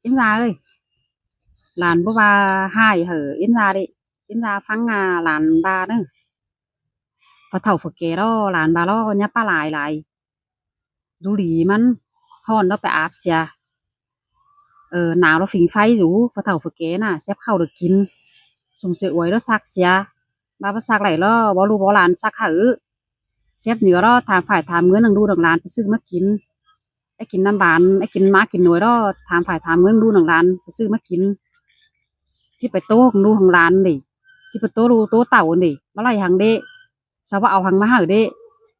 ເອັມຊາເອີຍ ຫຼານບໍ່ວ່າຮ້າຍເຫີ ເອັມຊາເດ້ ເອັມຊາຟັງ ອາ ຫຼານວ່າເດີ ພໍ່ເຖົ້າພໍ່ແກ່ລໍ ຫຼານວ່າລໍ ຢ່າປະຫຼາຍຫຼາຍ ດູຫຼີມັນ ຮ້ອນລະໄປອາບເສຍ ເອີ ໜາວລະຝີງໄຟຢູ່ ພໍ່ເຖົ້າພໍ່ແກ່ນະ ແຊບເຂົ້າລະກິນ ສົມເສຍອວຍລະຊັກເສຍ ວ່າບໍ່ຊັກໄດ້ລໍ ບໍ່ລູກບໍ່ຫຼານຊັກໃຫ້ ແຊບເໜືອລໍ ຖາມຝ້າຍຖາມເງິນນຳລູກນຳຫຼານໄປຊື້ມາກິນ ໄອ້ກິນນຳບານ ໄອ້ກິນໝາກິນໜວຍດອກ ຖາມຝ້າຍຖາມເງິນລູກນຳຫຼານໄປຊື້ມາກິນ ຊິໄປໂຕຂອງລູກຂອງຫຼານເດ້ ຊິໄປໂຕລູກໂຕເຕົ້າເດ້ ບໍ່ໄດ້ຫຍັງເດ້ ສາວບໍ່ເອົາຫຍັງມາໃຫ້ເດ້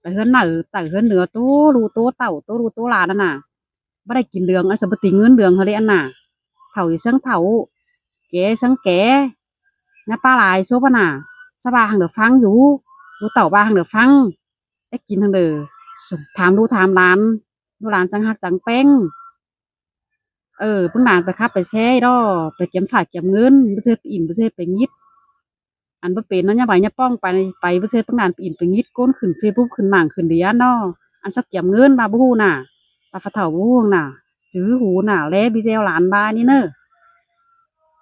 ໄປເຮືອນໃນໃຕ້ເຮືອນເໜືອໂຕລູກໂຕເຕົ້າ ໂຕລູກໂຕຫຼານຫັ້ນນະ ບໍ່ໄດ້ກິນເດືອງ ອັນສະປະຕິເງິນເດືອງເຮົາເດ້ອັນນະ ເຖົ້າອີ່ເຊິ່ງເຖົ້າ ແກ່ເຊິ່ງແກ່ ຢ່າປາຫຼາຍໂຊບຫັ້ນນະ ສາວວ່າຫັ້ນເດີຟັງຢູ່ ລູກເຕົ້າວ່າຫັ້ນເດີຟັງ ໄດ້ກິນຫັ້ນເດີ ຖາມລູກຖາມຫຼານ ລູກຫຼານຈັ່ງຮັກຈັ່ງແປງ ເອີ ເບິ່ງຫຼານໄປຄັບໄປແຊດອກ ໄປກຽມຝາກກຽມເງິນ ບໍ່ເຊີດໄປອິນ ບໍ່ເຊີດໄປຫຍິດ ອັນບໍ່ເປັນນະ ຍາໄວຍາປ້ອງໄປ ໄປບໍ່ເຊີດເບິ່ງຫຼານໄປອິນໄປຫຍິດ ໂກນຂຶ້ນເຟສບຸກຂຶ້ນໝ້າງຂຶ້ນດຽນເນາະ ອັນຊອກກຽມເງິນວ່າບໍ່ຮູ້ນະ ວ່າພໍ່ເຖົ້າບໍ່ຮູ້ນະ ຈື່ຫູນະ ແລບີແຊວຫຼານວ່ານີ້ເນີ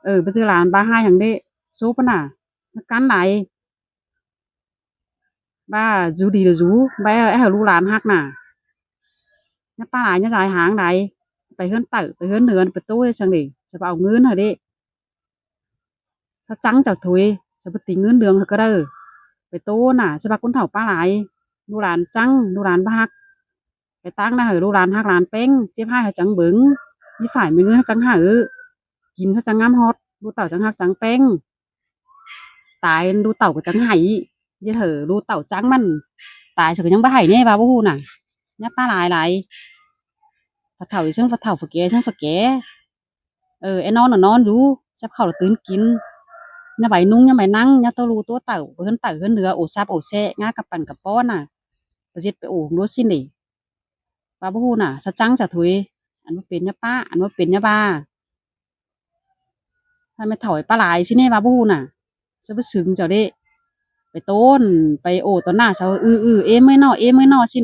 ເອີ ບໍ່ເຊີດຫຼານວ່າຮ້າຍຫຍັງເດ້ ໂຊບຫັ້ນນະ ນັກກັນຫຼາຍ ບ້າ ຢູ່ດີລະຢູ່ ໄປເອົາໃຫ້ລູກຫຼານຮັກນະ ຢ່າປາຫຼາຍ ຢ່າສາຍຫາງຫຼາຍ ໄປເຮືອນໃຕ້ ໄປເຮືອນເໜືອ ໄປໂຕເຮັດຫຍັງເດ້ ສາວບໍ່ເອົາເງິນໃຫ້ເດ້ ສາວຈັ່ງເຈົ້າໂຖຍ ສາວບໍ່ຕິເງິນເດືອງໃຫ້ກໍໄດ້ ໄປໂຕນະ ສາວວ່າຄົນເຖົ້າປາຫຼາຍ ລູກຫຼານຈັ່ງ ລູກຫຼານບໍ່ຮັກ ໄປຕາກໜ້າໃຫ້ລູກຫຼານຮັກຫຼານແປງ ເຈັບຮ້າຍໃຫ້ຈັ່ງເບິ່ງ ມີຝ້າຍມີເງິນໃຫ້ຈັ່ງໃຫ້ ກິນໃຫ້ຈັ່ງງາມຮອດ ລູກເຕົ້າຈັ່ງຮັກຈັ່ງແປງ ຕາຍລູກເຕົ້າກໍຈັ່ງໃຫ້ ຢ່າເຖົ້າລູກເຕົ້າຈັ່ງມັນ ຕາຍຊະກໍຍັງບໍ່ໃຫ້ແນ່ ວ່າບໍ່ຮູ້ນະ ຢ່າປາຫຼາຍຫຼາຍ ພໍ່ເຖົ້າອີ່ເຊິ່ງພໍ່ເຖົ້າ ພໍ່ແກ່ເຊິ່ງພໍ່ແກ່ ເອີ ໄອ້ນອນນະນອນຢູ່ ແຊບເຂົ້າລະຕື່ນກິນ ຍາມໃບນຸ່ງ ຍາມໃບນັ່ງ ຍາໂຕລູກໂຕເຕົ້າ ເຮືອນໃຕ້ເຮືອນເໜືອ ໂອຊັບໂອແຊະ ງາກຳປັ່ນກຳປ້ອນນະ ປະເຈັດໄປໂອໂລດຊິເດ ວ່າບໍ່ຮູ້ນະ ສາວຈັ່ງສາວໂຖຍ ອັນບໍ່ເປັນຢ່າປະ ອັນບໍ່ເປັນຢ່າວ່າ ຖ້າແມ່ເຖົ້າໄປປາຫຼາຍຊິເນ ວ່າບໍ່ຮູ້ນະ ສາວບໍ່ຊຶງເຈົ້າເດ້ ໄປໂຕນ ໄປໂອຕໍ່ໜ້າສາວ ອືໆ ເອເມີ້ຍນໍ ເອເມີ້ຍນໍຊິ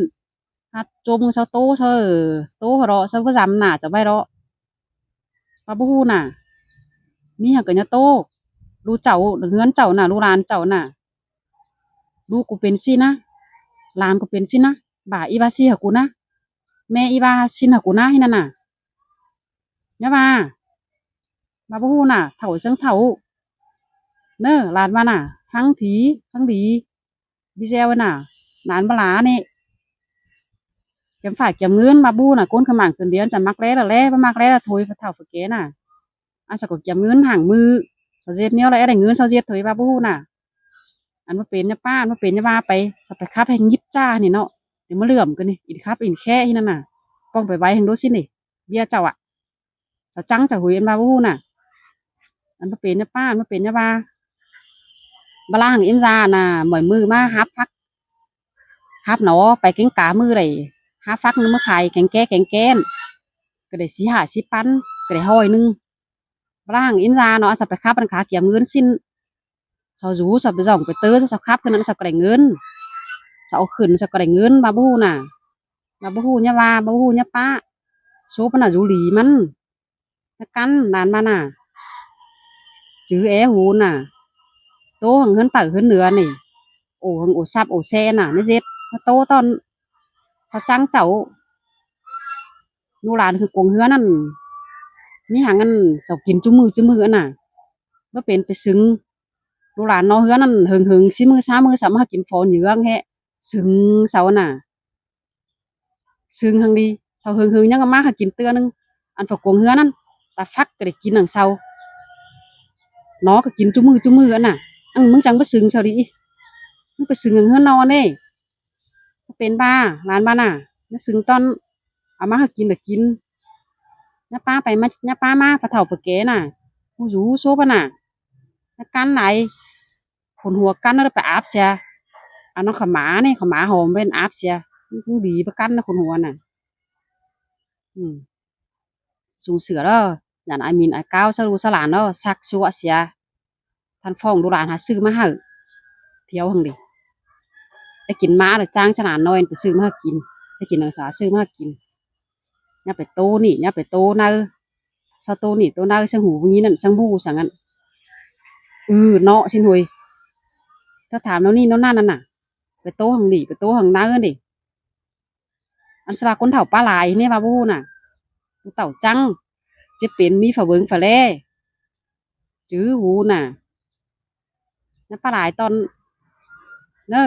ຫາໂຈມສາວໂຕ ສາວໂຕເຮົາເນາະ ສາວບໍ່ຈຳໜ້າເຈົ້າໄວ້ເນາະ ວ່າບໍ່ຮູ້ນະ ມີຫຍັງກໍຢ່າໂຕ ລູກເຈົ້າ ເຮືອນເຈົ້ານະ ລູກຫຼານເຈົ້ານະ ລູກກູເປັນຊີ້ນະ ຫຼານກູເປັນຊີ້ນະ ບາອີວ່າຊີ້ຫາກູນະ ແມ່ອີວ່າຊິນຫາກູນະ ເຮັດນັ້ນນະ ຢ່າວ່າ ວ່າບໍ່ຮູ້ນະ ເຖົ້າເຊິ່ງເຖົ້າ ເນີ ຫຼານວ່ານະ ຟັງດີ ຟັງດີ ບີແຊວນະ ຫຼານບໍ່ຫຼານີ້ ກຽມຝາກກຽມເງິນ ວ່າບໍ່ຮູ້ນະ ໂກນຂະໝາງຂຶ້ນດຽນ ຈະມັກແລລະແລ ບໍ່ມັກແລລະໂຖຍ ພໍ່ເຖົ້າຜູ້ແກ່ນະ ອັນສາວກໍກຽມເງິນຫາງມື້ ສາວເຈັດແນວລະແອໄດ້ເງິນ ສາວເຈັດໂຖຍ ວ່າບໍ່ຮູ້ນະ ອັນບໍ່ເປັນຢ່າປະ ອັນບໍ່ເປັນຢ່າວ່າໄປ ສາວໄປຂັບແຮງຍິດຈ້ານີ້ເນາະ ດຽວມາເຫຼືອມກັນນີ້ ອິນຂັບອິນແຄະຫັ້ນນະ ປ້ອງໄປໄວແຮງໂດດຊິນີ້ ເບຍເຈົ້າອະ ສາວຈັ່ງຈະຫຸຍ ອັນວ່າບໍ່ຮູ້ນະ ອັນບໍ່ເປັນຢ່າປະ ອັນບໍ່ເປັນຢ່າວ່າ ບາລາງອິມຊານະ ໝ້ອຍມື້ມາຫາບຜັກ ຫາບໜໍ ໄປເກັງກາມື້ໃດ ຫາບຜັກນຳມາຂາຍແກງແກ້ ແກງແກ້ນ ກໍໄດ້ສີ່ຫ້າສິບພັນ ກໍໄດ້ຮ້ອຍໜຶ່ງ ບາລາງອິມຊາເນາະ ສາວໄປຂັບອັນຂາກຽມເງິນຊິ ສາວຢູ່ ສາວໄປສ່ອງໄປເຕີ ສາວຂັບຂຶ້ນນັ້ນ ສາວກໍໄດ້ເງິນ ສາວເອົາຂຶ້ນ ສາວກໍໄດ້ເງິນ ວ່າບໍ່ຮູ້ນະ ວ່າບໍ່ຮູ້ຢ່າວ່າ ບໍ່ຮູ້ຢ່າປະ ໂຊບຫັ້ນນະ ຢູ່ຫຼີມັນ ນະກັນ ຫຼານມານະ ຈື່ແອຫູນະ ໂຕຫັ້ນເຮືອນໃຕ້ເຮືອນເໜືອນີ້ ໂອຫັ້ນໂອຊັບໂອແຊນະ ໃນເຈັດ ມາໂຕຕອນ ສາວຈັ່ງເຈົ້າ ລູກຫຼານຄືກົງເຮືອນັ້ນ ມີຫຍັງອັນເຂົາກິນຈຸມື້ຈຸມື້ຫັ້ນນະ ບໍ່ເປັນໄປຊຶງ ລູກຫຼານເນາະ ເຮືອນັ້ນເຫິງໆ ຊິມື້ຊາມື້ ສາມາດກິນຟໍເຍືອງແຮະ ຊຶງເຂົານະ ຊຶງຫັ້ນດີ ເຂົາເຫິງໆ ຍັງມາໃຫ້ກິນເທື່ອໜຶ່ງ ອັນຝາກົງເຮືອນັ້ນ ຕາຟັກກໍໄດ້ກິນນຳເຂົາ ໜໍກໍກິນຈຸມື້ຈຸມື້ຫັ້ນນະ ອັນມຶງຈັ່ງບໍ່ຊຶງເຂົາດີ ມຶງໄປຊຶງເຮືອນເນາະເດ້ ເປັນບ້າ ຫຼານບ້ານນະ ມາຊຶງຕອນ ເອົາມາໃຫ້ກິນກໍກິນ ຢ່າປະໄປມາ ຢ່າປະມາ ພໍ່ເຖົ້າພໍ່ແກ່ນະ ຮູ້ຢູ່ໂຊບຫັ້ນນະ ນະກັນຫຼາຍ ຂົນຫົວກັນແລ້ວໄປອາບເສຍ ເອົານ້ຳຂະໝານີ້ ຂະໝາຫອມເວັນອາບເສຍ ມັນຈຶ່ງດີປະກັນນະ ຂົນຫົວນະ ອືມ ສູງເສືອເດີ ຢ້ານອາຍມິນອາຍກ້າວ ສະລູສະຫຼານເດີ ຊັກຊົ່ວເສຍ ທ່ານຟ້ອງລູກຫຼານຫາຊື້ມາໃຫ້ ທ່ຽວຫັ້ນເດ ໄດ້ກິນມາແລ້ວຈ້າງສະຫຼານນ້ອຍໄປຊື້ມາໃຫ້ກິນ ໄດ້ກິນໜັງສາຊື້ມາໃຫ້ກິນ ຢ່າໄປໂຕນີ້ ຢ່າໄປໂຕໃນ ເຈົ້າໂຕນີ້ໂຕໃດ ຊ່າງຫູບໍ່ຍິນນັ້ນ ຊ່າງບໍ່ຮູ້ຊ່າງນັ້ນ. ເອີເນາະຊິນໂຫຍ ເຈົ້າຖາມແນວນີ້ແນວນັ້ນນັ້ນນະ ໄປໂຕທາງນີ້ ໄປໂຕທາງໃນເດ້. ອັນສະວ່າຄົນເຖົ້າປາຫຼາຍແມ່ວ່າບໍ່ຮູ້ນະ ຜູ້ເຖົ້າຈັງ ເຈັບເປັນມີຝາເວີງຝາແລ ຈື່ຫູນະ. ຍາປາຫຼາຍຕອນເນີ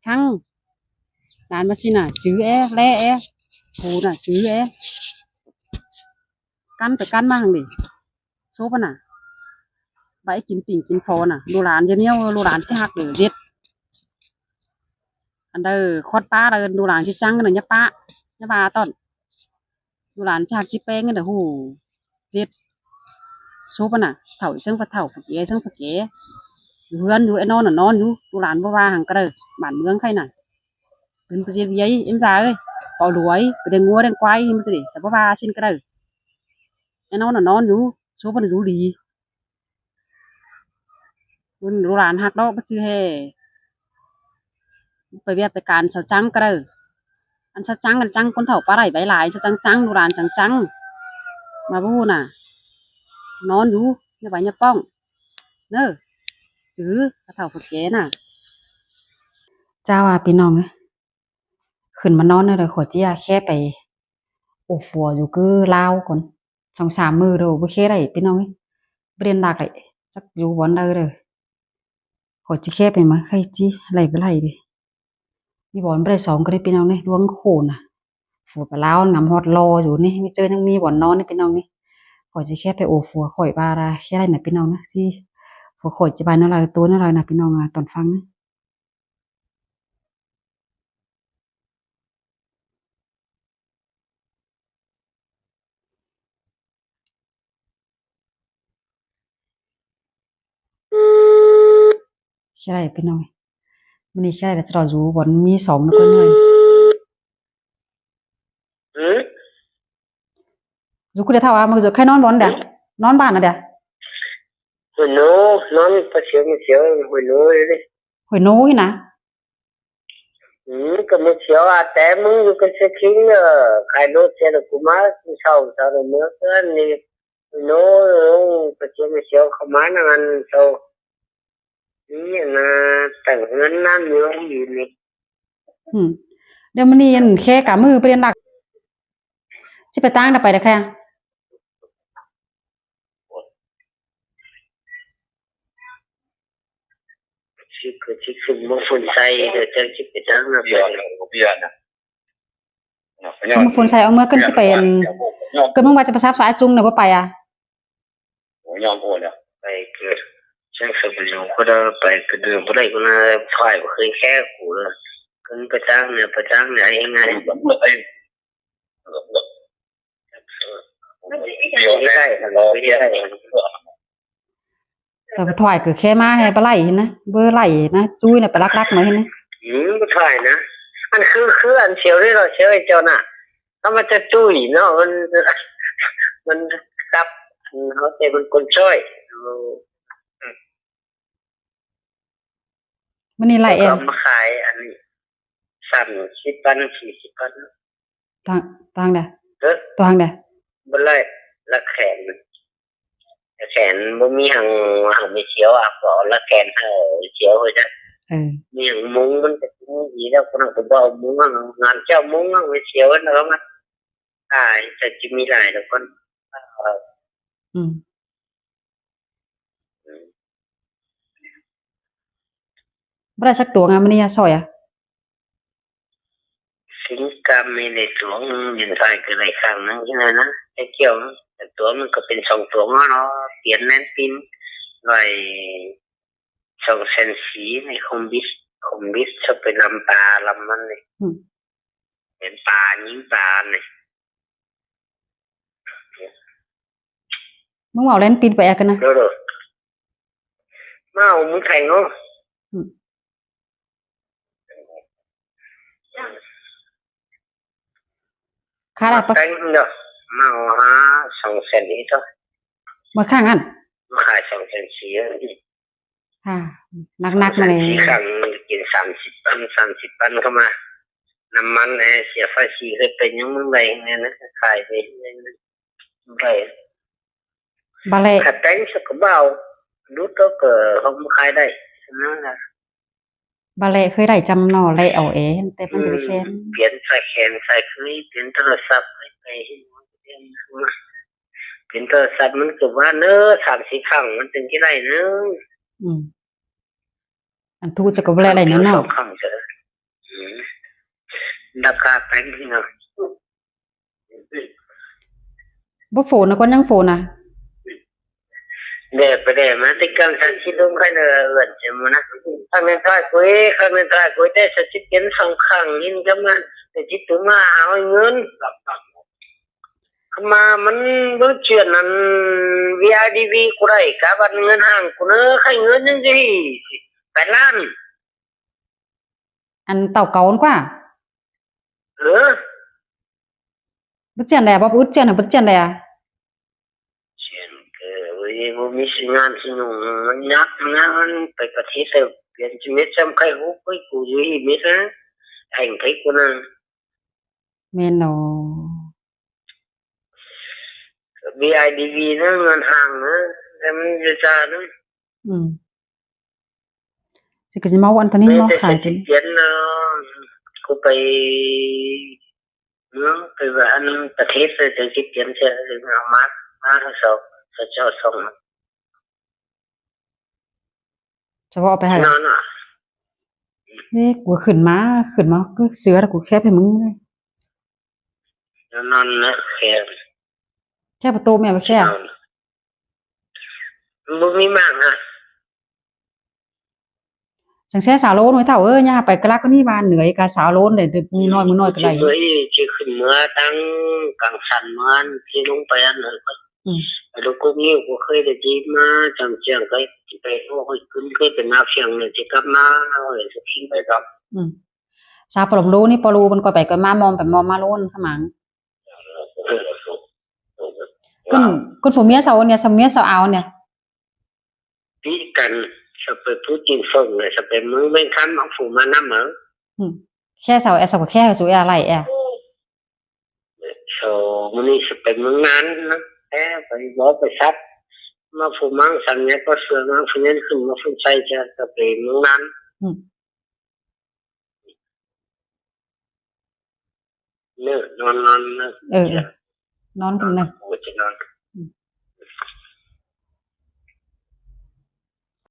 ທັງຫຼານວ່າຊີ້ນະ ຈື່ແອ ແລແອ ຫູນະ ຈື່ແອ ກັນໄປກັນມາຫັ້ນເດ. ໂຊບຫັ້ນນະ ໄປກິນປີ້ງກິນຟໍນະ ລູກຫຼານຢ່າແນວ ລູກຫຼານຊິຮັກເດີເດັດ. ອັນໃດຄອດປາເດີ ລູກຫຼານຊິຈັງເດີ ຢ່າປະ ຢ່າວ່າຕອນ ລູກຫຼານຊິຮັກຊິແປງເດີ. ໂຫ ເຈັດ ໂຊບຫັ້ນນະ ເຖົ້າເຊິ່ງພະເຖົ້າ ພະແກ່ເຊິ່ງພະແກ່ ຢູ່ເຮືອນຢູ່ ໄອ້ນອນນະນອນຢູ່ ລູກຫຼານບໍ່ວ່າຫຍັງກະເດີ. ບ້ານເມືອງໃຜນະ ເປັນປະເທດວຽຍ ເອັມຊາເອີຍ ເປົ່າຫຼວຍ ໄປແດງງົວແດງຄວາຍ ມັນຈະເດ ສະບໍ່ວ່າຊິນກະເດີ. ໄອ້ນອນນະນອນຢູ່ ໂຊບຫັ້ນນະຢູ່ດີ. ລຸ້ນລູກຫຼານຮັກດອກ ບໍ່ຊື່ແຮ່ ໄປວຽກໄປການເຊົາຈັງກະເດີ. ອັນເຊົາຈັງກັນຈັງ ຄົນເຖົ້າປາໄຫຼໄວຫຼາຍ ເຊົາຈັງຈັງ ລູກຫຼານຈັງຈັງ ມາບໍ່ນະ ນອນຢູ່ ຢ່າໄປຢ່າປ້ອງເນີ ຈື່ພະເຖົ້າພະແກ່ນະ. ຈ້າວ່າພີ່ນ້ອງເອີຍ ຂຶ້ນມານອນເດີ ຂໍຈິຢາແຄ່ໄປໂອຄົວຢູ່ຄືລາວກ່ອນ ສອງສາມມື້ເດີ ບໍ່ແຄ່ໄດ້ພີ່ນ້ອງເອີຍ ບໍ່ໄດ້ນອນຫຼັບເລີຍ ຈັກຢູ່ບ່ອນໃດເດີ. ຂໍຈິແຄ່ໄປມາ ໃຄ່ຈິໄລ່ບໍ່ໄລ່ເດ ມີບ່ອນບໍ່ໄດ້ສອງກໍໄດ້ພີ່ນ້ອງເອີຍ ດວງໂຄນະ ຜົວໄປລາວນຳຮອດຫຼໍ່ຢູ່ນີ້ ມີເຈີຍັງມີບ່ອນນອນນີ້ພີ່ນ້ອງນີ້. ຂໍຈິແຄ່ໄປໂອຜົວຂ້ອຍວ່າລະ ແຄ່ໄດ້ນະພີ່ນ້ອງນະ ຊິຜົວຂ້ອຍຈະວ່າແນວໃດ ໂຕແນວໃດນະພີ່ນ້ອງນະ ຕອນຟັງນະ. ແຄ່ໄດ້ພີ່ນ້ອງ ມື້ນີ້ແຄ່ໄດ້ ຈະລໍຢູ່ບ່ອນມີສອງນະເພິ່ນເອີຍ. ຫື ຢູ່ຄົນດຽວເທົ່າວ່າ ມື້ເຈົ້າໃຄ່ນອນບ່ອນໃດ ນອນບ້ານນະເດ? ໂອ້ໂນ ນອນປະເສວມາສຽວ ໂອ້ໂນເດ້ ໂອ້ໂນນີ້ນະ. ອືມ ກໍມາສຽວອາແຕມຶງຢູ່ກັນເຊຄິງ ເອີ ຂາຍລົດເສຍແລ້ວ ກູມາກິນເຂົ້າເຊົ້າໃນເມືອງເພື່ອນນີ້ ໂອ້ໂນ ປະເສວມາສຽວເຂົ້າມານຳອັນເຈົ້າ ນີ້ນະ ຕັ້ງເຮືອນນຳຢູ່ນີ້. ອືມ ດຽວມື້ນີ້ອັນແຄ່ກະມື້ປະເດັນຫຼັກ ຊິໄປຕ່າງໃດ ໄປໃດແຄ່? ຊິ ຄືຊິຂຶ້ນເມືອໂພນໄຊ ແລ້ວຈັ່ງຊິໄປທາງນັ້ນ ເມືອໂພນໄຊ ເອົາເມືອ ເກີດມຶງວ່າຈະໄປສາບສາຍຈຸງນະ ບໍ່ໄປອະ? ໂອ້ຍ ຍອມໂອນແລ້ວ ໄປເກີດ ແຊງສະບະໂຍ ກໍໄດ້ໄປກະເດີ ບໍ່ໄດ້ກໍນາ ຝ່າຍບໍ່ເຄີຍແຄ່ກູເລີຍ ຂຶ້ນໄປທາງເໜືອ ໄປທາງເໜືອ ເຮັດງານ ສາວຖວາຍກໍແຄ່ມາໃຫ້ປາໄຫຼເຫັນນະ ເບີໄຫຼນະ ຈຸ້ຍນະ ໄປລັກໆມາເຫັນນະ. ອືມ ຖວາຍນະ ອັນຄື ຄືອັນສຽວນີ້ເນາະ ສຽວໄອ້ເຈົ້ານະ ທຳມະຈະຈຸ້ຍເນາະ ມັນ ມັນກັບ ເຮົາແຕ່ມັນກົນຊ້ອຍ. ມື້ນີ້ໄລ່ແອນ ເອົາມາຂາຍອັນນີ້ ສາມສິບພັນ ສີ່ສິບພັນ ທາງ ທາງໃດ? ຮະ? ທາງໃດ? ບໍ່ໄລ່ ລະແຂນ ລະແຂນບໍ່ມີຫຍັງ ຫາໄປສຽວອາ ກໍລະແຂນເອົາສຽວໄວ້ຊະ. ເອີ ມີຫຍັງມຸງມັນກໍດີແລ້ວ ຄົນເຮົາກໍບໍ່ເອົາມຸງ ງານເຈົ້າມຸງເອົາໄປສຽວແລ້ວມັນຕາຍ ຈະ ຈະມີຫຼາຍດອກຄົນ. ອືມ ບໍ່ໄດ້ສັກຕົວງາມມື້ນີ້ອະ ຊອຍອະ. ສິນກາມີໃນຕົວ ເງິນໄທກໍໄດ້ຄັ້ງໜຶ່ງຫັ້ນນະ ໄອ້ກ່ຽວ ແຕ່ຕົວມັນກໍເປັນສອງຕົວເນາະ ປ່ຽນແມ່ນປິ່ນໄວ້ສອງແສນສີ່ໃນຄອມບິດ ຄອມບິດຊອບໄປລຳປາລຳມັນນີ້ ອືມ ເປັນປາຍິງປານີ້. ມຶງເວົ້າແລ່ນປິ່ນໄປອາກັນນະ ເດີ ມາເອົາມືແຂງເນາະ ອືມ ຄ່າໄດ້ປະ ແຂງເນາະ ມາເອົາຫາສອງແສນອີກເນາະ ເມື່ອຄັ້ງຫັ້ນ ມາຂາຍສອງແສນສີ່ ອ່າ ໜັກໆມາແລ້ວ ສີ່ຄັ້ງກິນສາມສິບພັນ ສາມສິບພັນເຂົ້າມາ ນ້ຳມັນແດ່ ເສຍພາສີ ເຮັດໄປຫຍັງມັນໄດ້ແນ່ນະ ຂາຍໄປໄດ້ ໄດ້ ບາແລະ ຂາແຕງສະກະເບົາ ດູໂຕເກີເຮົາບໍ່ຂາຍໄດ້ນະ. ບາແລະເຄີຍໄດ້ຈຳໜໍ່ແລະເອົາເອ ແຕ່ມັນບໍ່ໄດ້ແຂງ. ປ່ຽນສາຍແຂງສາຍເຄີຍ ປ່ຽນໂທລະສັບ ໄປເຮັດ ປ່ຽນໂທລະສັບ ມັນກໍວ່າເນີ ສາມສີ່ຄັ້ງມັນຈຶ່ງຊິໄດ້ເນີ. ອືມ ອັນທຸກຈະກໍບໍ່ໄດ້ໄດ້ເນາະ. ສອງຄັ້ງເຊີ ອືມ ລາຄາແພງເນາະ. ບໍ່ໂຟນນະ ກ່ອນຍັງໂຟນນະ. ແດ່ໄປແດ່ມາ ຕິກຳສັນຊິລົງໄຄເນີ ເອີ້ນເຈໝູນະ. ຄັ້ງໜຶ່ງທ້າຍກຸຍ ຄັ້ງໜຶ່ງທ້າຍກຸຍ ແຕ່ສັນຊິເປັນສອງຄັ້ງ ຍິນກຳມາ ແຕ່ຈິດຕົວມາເອົາເງິນ ຄຳມາມັນເບິ່ງເຈື່ອນນັ້ນ ວີໄອດີວີ ກູໄດ້ກາບັນເງິນຫ້າງກູເນີ ໄຄເງິນຍັງຊິແປດລ້ານ. ອັນເຕົາເກົ່າຫັ້ນກວ່າ. ເອີ ບໍ່ຈຽນແດ່ ບໍ່ອຶດຈຽນ ບໍ່ຈຽນແດ່. ຈຽນກໍ ໂອ້ຍ ບໍ່ມີຊິງານຊິນຸ່ງ ມັນຍາກນະ ມັນໄປປະເທດແລ້ວ ປ່ຽນຊີວິດ ຊ່ຳໄຄຫູກ ໂອ້ຍ ກູຢູ່ອີເມດນະ ແພງໄປກວ່ານັ້ນ. ແມ່ນເນາະ. ວີໄອດີວີ ນະ ເງິນຫ້າງນະ ແຕ່ມັນຢູ່ຈ້ານະ. ອືມ ຊິກະຊິເມົາອັນຕົວນີ້ເນາະ ຂາຍຕົວນີ້. ປ່ຽນເນາະ ກູໄປເມືອງ ໄປວ່າອັນປະເທດ ແລ້ວຈັ່ງຊິປ່ຽນເທື່ອ ເອົາມາ ມາທັງສອງ ເຈົ້າສອງ. ສະເພາະເອົາໄປໃຫ້ ເນາະ ເອີ ກູຂຶ້ນມາ ຂຶ້ນມາຄືເສືອ ແລ້ວກູແຄບໃຫ້ມຶງເລີຍ. ນອນນະ ແຄບ ແຄບປະຕູແມ່ນບໍ່ແຄບ. ມັນບໍ່ມີໝາກນະ. ຈັ່ງແຊສາໂລນໄວ້ເຖົ້າເອີຍ ຢ່າໄປກະລັກກະນີ້ ບ້ານເໜືອກະສາໂລນເດ້ ມື້ນ້ອຍ ມື້ນ້ອຍກະໄດ້. ຊິຂຶ້ນເມືອຕັ້ງກາງສັນເມືອ ຊິລົງໄປອັນນັ້ນ. ອືມ ໄປລົງກົກນິ້ວ ບໍ່ເຄີຍໄດ້ຈີບມາຈຳຈຽງ ໄປ ໄປໂອ້ຍ ຂຶ້ນເຄີຍໄປນາຟຽງ ຊິກັບມາ ເອົາໄປສະກິນໄປກັບ. ອືມ ສາປະຫຼອມໂລນີ້ ປະໂລມັນກອຍໄປກອຍມາ ມອມໄປມອມມາໂລນຂະໝາງ. ເອີ ເອີ ເອີ ເອີ ເອີ ຄົນ ຄົນຜົວເມຍເຊົາເນຍ ເຊົາເມຍເຊົາອາວເນຍ ປີກັນ ສະໄປພູຈີນເຝີງເລີຍ ສະໄປເມືອງແບງຄຳ ເອົາຜູ້ມານຳເອົາ. ອືມ ແຄ່ເຊົາແອ ເຊົາກໍແຄ່ເຮົາສູ່ແອໄລ່ແອ ເຊົາມື້ນີ້ສະໄປເມືອງນານນະ ແອໄປບໍ່ໄປສັດ ມາຜູ້ມັງສັນຍາກໍເສືອມາຜູ້ຍັນຂຶ້ນມາຜູ້ໃສ່ຈະ ສະໄປເມືອງນານ. ອືມ ເນີ ນອນ ນອນເນີ. ເອີ ເອີ ນອນກັນເນີ ໂອເຄ ນອນ.